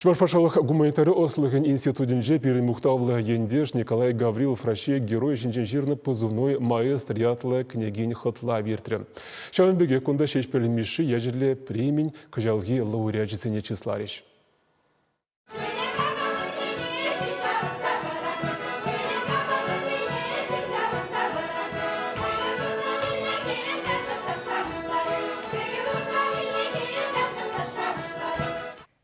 Чӑваш патшалӑх гуманитари ӑслӑхӗн институтӗнче пирӗн мухтавлӑ ентеш Николай Гаврилов Раҫҫей Геройӗ ҫинчен ҫырнӑ «Позывной маэстро» ятлӑ кӗнекен хӑтлавӗ иртрӗ. Ҫавӑн пекех кунта Ҫеҫпӗл Мишши ячӗллӗ премин кӑҫалхи лауреачӗсене чысларӗҫ.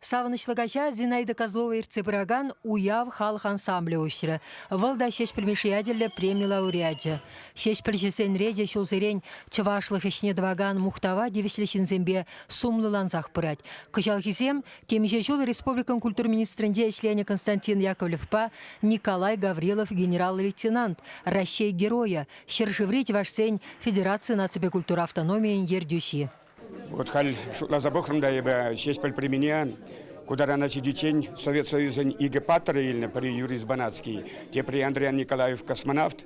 Савӑнӑҫлӑ каҫа Зинаида Козлова ертсе пыракан Уяв халӑх ансамблӗ уҫрӗ. Вӑл та Ҫеҫпӗл Мишши ячӗллӗ преми лауреачӗ. Ҫеҫпӗлҫӗсен речӗ ҫулсерен чӑвашлӑх ӗҫне тӑвакан мухтава тивӗҫлӗ ҫынсемпе сумлӑлансах пырать. Кӑҫалхисем темиҫе ҫул республикӑн культура министрӗнче ӗҫленӗ Константин Яковлевпа Николай Гаврилов генерал-лейтенант, Раҫҫей Геройӗ, ҫӗршыври чӑвашсен Федераци наципе культура автономийӗн ертӳҫи. Вот халь шутласа пӑхрӑм та эпӗ Ҫеҫпӗл премине ку тарана ҫитиччен Совет Союзӗн икӗ паттӑрӗ илнӗ. Пӗри Юрий Збанацкий, тепри Андриян Николаев космонавт,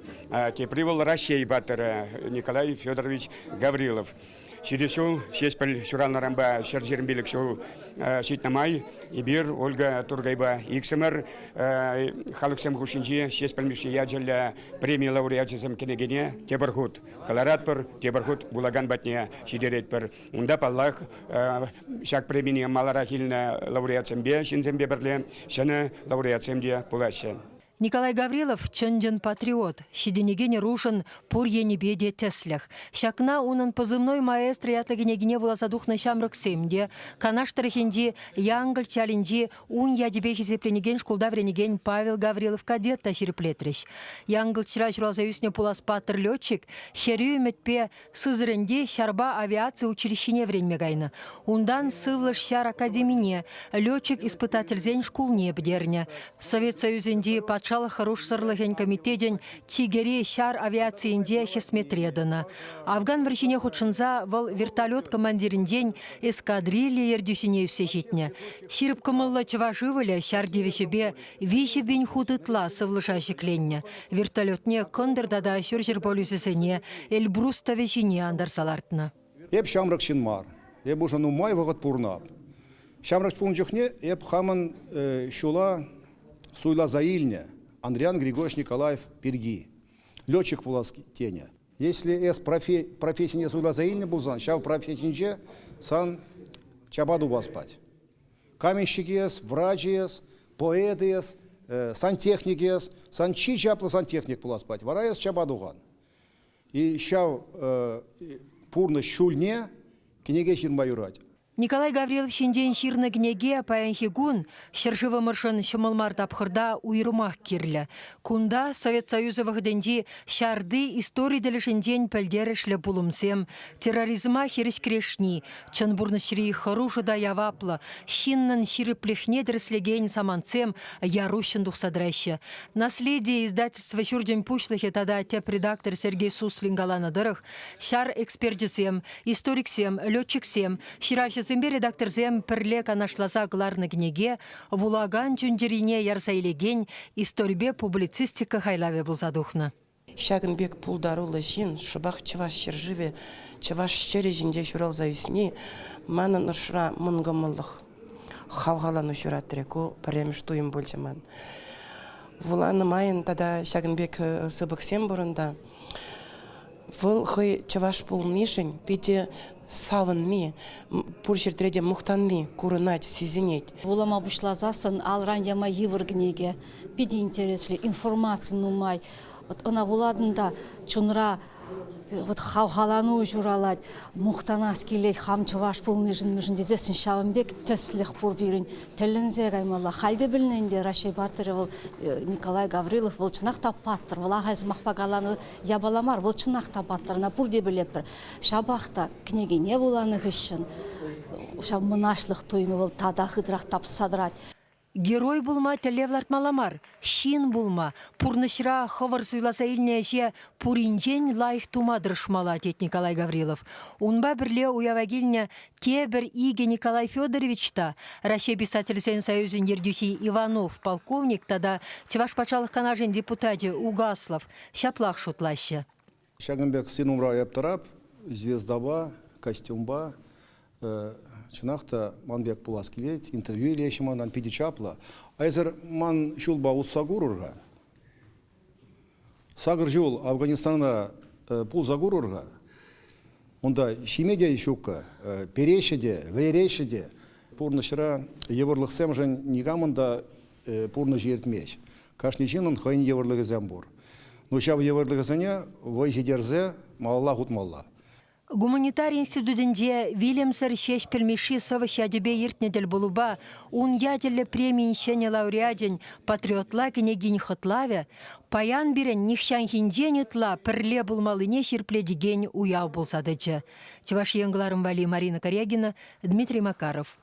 тепри вӑл Раҫҫей паттӑрӗ Николай Федорович Гаврилов. Ҫитес ҫул Ҫеҫпӗл ҫуралнӑранпа 125 ҫул ҫитнӗ май эпир Ольга Тургайпа иксӗмӗр халӑхсем хушшинчи Ҫеҫпӗл Мишши ячӗллӗ преми лауреачӗсем кӗнекене тепӗр хут кӑларатпӑр, тепӗр хут вулакан патне ҫитеретпӗр. Унта, паллах, ҫак премине маларах илнӗ лауреатсемпе, ҫынсемпе пӗрле ҫӗнӗ лауреатсем те пулаҫҫӗ. Николай Гаврилов чӑн-чӑн патриот, ҫитӗнекен ӑрушӑн пур енӗпе те тӗслӗх. Ҫакна унӑн «Позывной маэстро» ятлӑ кӗнекине вуласа тухнӑ ҫамрӑксем те, Канаш тӑрӑхӗнчи Янкӑлч ялӗнчи Ун ячӗпе хисепленекен шкулта вӗренекен Павел Гаврилов кадет та ҫирӗплетрӗҫ. Янкӑлчра ҫуралса ӳснӗ пулас паттӑр летчик хӗрӳ ӗмӗтпе Сызраньте ҫарпа авиаци училищине вӗренме кайнӑ. Унтан сывлӑш ҫар академине, летчик-испытательсен шкулне пӗтернӗ. Совет Союзӗнчи патшалӑх хӑрушсӑрлӑхӗн комитечӗн чикӗри ҫар авиацийӗнче хӗсметре тӑнӑ. Афган вӑрҫине хутшӑнса вӑл вертолет командирӗнчен эскадрилья ертӳҫине ӳссе ҫитнӗ. Ҫирӗп кӑмӑллӑ чӑваш ывӑлӗ ҫар тивӗҫӗпе 3000 хут ытла сывлӑша ҫӗкленнӗ. Вертолетне кӑнтӑр тата ҫурҫӗр полюсӗсене Эльбрус тӑвӗ ҫине антарса лартнӑ. Эп ҫамрӑк ҫын мар. Эп уже нумай вӑхӑт пурӑнап. Ҫамрӑк пулнӑ чухне эп хамӑн ҫула суйласа илнӗ Андриян Григорьевич Николаев пирки. Летчик пулас тенӗ. Если эс профессине суйласа илнӗ пулсан, ҫав профессинче сан чапа тупас пать. Каменщик эс, врач эс, поэт эс, сантехник эс, сан чи чаплӑ сантехник пулас пать. Вара эс чапа тухан. И ҫав пурнӑҫ ҫулне кӗнеке ҫырма юрать. Николай Гаврилов ҫинчен ҫырнӑ кӗнеке паянхи кун ҫӗршывӑмӑршӑн ҫӑмӑл мар тапхӑрта уйрӑмах кирлӗ. Кунта Совет Союзӗ вӑхӑтӗнчи ҫарти истори тӗлӗшӗнчен пӗлтерӗшлӗ пулӑмсем, терроризма хирӗҫ кӗрешни, чӑн пурнӑҫри хӑрушӑ та яваплӑ, ҫыннӑн ҫирӗплӗхне тӗрӗслекен самантсем яр-уҫҫӑн тухса тӑраҫҫӗ. Наследие издательство ҫурчӗн пуҫлӑхӗ тата тӗп редактор Сергей Суслин каланӑ тӑрӑх, ҫар эксперчӗсем, Историксем, летчиксем, ҫыравҫӑсемпе редакторсем пӗрле канашласа кӑларнӑ кӗнеке вулакан чун-чӗрине ярса илекен историпе публицистика хайлавӗ пулса тухнӑ. Ҫакӑн пек пултаруллӑ ҫын шӑпах Чӑваш ҫӗршывӗ, чӑваш ҫӗрӗ ҫинче ҫуралса ӳсни манӑн ӑшра мӑнкӑмӑллӑх, хавхалану ҫуратрӗ. Ку пӗрремӗш туйӑм пулчӗ ман. Вуланӑ майӑн тата ҫакӑн пек сыпӑксем пур унта. Вӑл хӑй чӑваш пулнишӗн питӗ савӑнни, пур ҫӗртре те мухтанни курӑнать, сисӗнет. Вулама пуҫласассӑн алран яма йывӑр кӗнеке. Питӗ интереслӗ, информаци нумай. Вот ӑна вулатӑн та чунра вот хавхалану ҫуралать, мухтанас килет хам чӑваш пулнишӗн, мӗншӗн тесессӗн ҫавӑн пек тӗслӗх пур пирӗн. Тӗлӗнсе каймалла. Халь те пӗлнӗ ӗнтӗ Раҫҫей паттӑрӗ вӑл Николай Гаврилов, вӑл чӑнах та паттӑр. Вӑл ахаль сӑмахпа каланӑ япала мар, вӑл чӑнах та паттӑр, ӑна пурте пӗлетпӗр. Ҫапах та кӗнекене вуланӑ хыҫҫӑн ҫав мӑнаҫлӑх туйӑмӗ вӑл тата хытӑрах тапса тӑрать. Герой пулма тӗллев лартмалла мар, ҫын пулма, пурнӑҫра хӑвӑр суйласа илнӗ ӗҫе пуринчен лайӑх тума тӑрӑшмалла, тет Николай Гаврилов. Унпа пӗрле уява килнӗ тепӗр икӗ Николай Федорович та, Раҫҫей Писательсен союзӗн ертӳҫи Иванов полковник тата Чӑваш Патшалӑх Канашӗн депутачӗ Угаслов, ҫаплах шутлаҫҫӗ. Ҫакӑн пек сын умра эп тӑрап, звездапа, костюмпа. Чӑнах та ман пек пулас килет, интервью илеҫҫӗ манран, питӗ чаплӑ. А эсӗр ман ҫулпа утса курӑр-ха. Сакӑр ҫул Афганистана пулса курӑр-ха. Унта ҫиме те ҫуккӑ, переҫҫӗ те, вӗреҫҫӗ те. Пурнӑҫра йывӑрлӑхсемшӗн никамӑн та пурнӑҫ иртмест. Кашни ҫыннӑн хӑйӗн йывӑрлӑхӗсем пур. Ну ҫав йывӑрлӑхӗсене вӑй ҫитерсе малалла хутмалла. Гуманитари институтӗнче вилӗмсӗр Ҫеҫпӗл Мишши сӑвӑҫ ячӗпе иртнӗ тӗлпулупа ун ячӗллӗ премийӗн ҫӗнӗ лауреачӗн патриотла кӗнекин хӑтлавӗ паян пирӗн нихҫанхинчен ытла пӗрле пулмаллине ҫирӗплетекен уяв пулса тӑчӗ. Чӑваш Ен кӑларӑм валли Марина Карягина, Дмитрий Макаров.